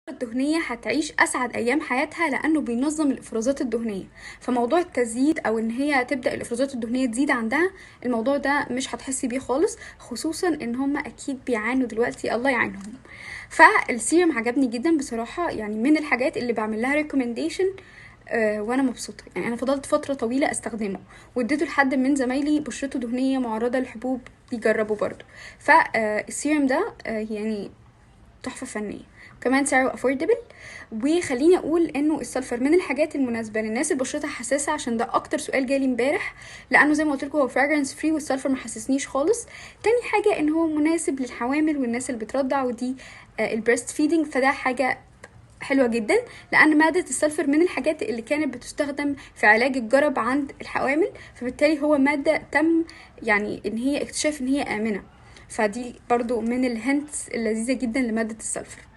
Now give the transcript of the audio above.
الدهنية هتعيش أسعد أيام حياتها، لأنه بينظم الإفرازات الدهنية. فموضوع التزييت أو إن هي تبدأ الإفرازات الدهنية تزيد عندها، الموضوع ده مش هتحسي بيه خالص، خصوصا إن هم أكيد بيعانوا دلوقتي، الله يعينهم. فالسيرم عجبني جدا بصراحة، يعني من الحاجات اللي بعمل لها recommendation وانا مبسوطة. يعني انا فضلت فترة طويلة استخدمه، واديته لحد من زمايلي بشرته دهنية معرضه للحبوب يجربوا برضو. فالسيرم ده يعني تحفة فنية، كمان سعره affordable. وخليني اقول انه ال sulfur من الحاجات المناسبة للناس اللي بشرتها حساسه، عشان ده اكتر سؤال جالي امبارح، لانه زي ما قلت لكم هو fragrance free وال sulfur ما حسسنيش خالص. تاني حاجة ان هو مناسب للحوامل والناس اللي بترضع، ودي ال breast feeding، فده حاجة حلوة جدا، لان مادة ال sulfur من الحاجات اللي كانت بتستخدم في علاج الجرب عند الحوامل، فبالتالي هو مادة تم يعني ان هي اكتشاف ان هي امنه، فدي برضو من ال hints اللذيذة جدا لمادة ال sulfur.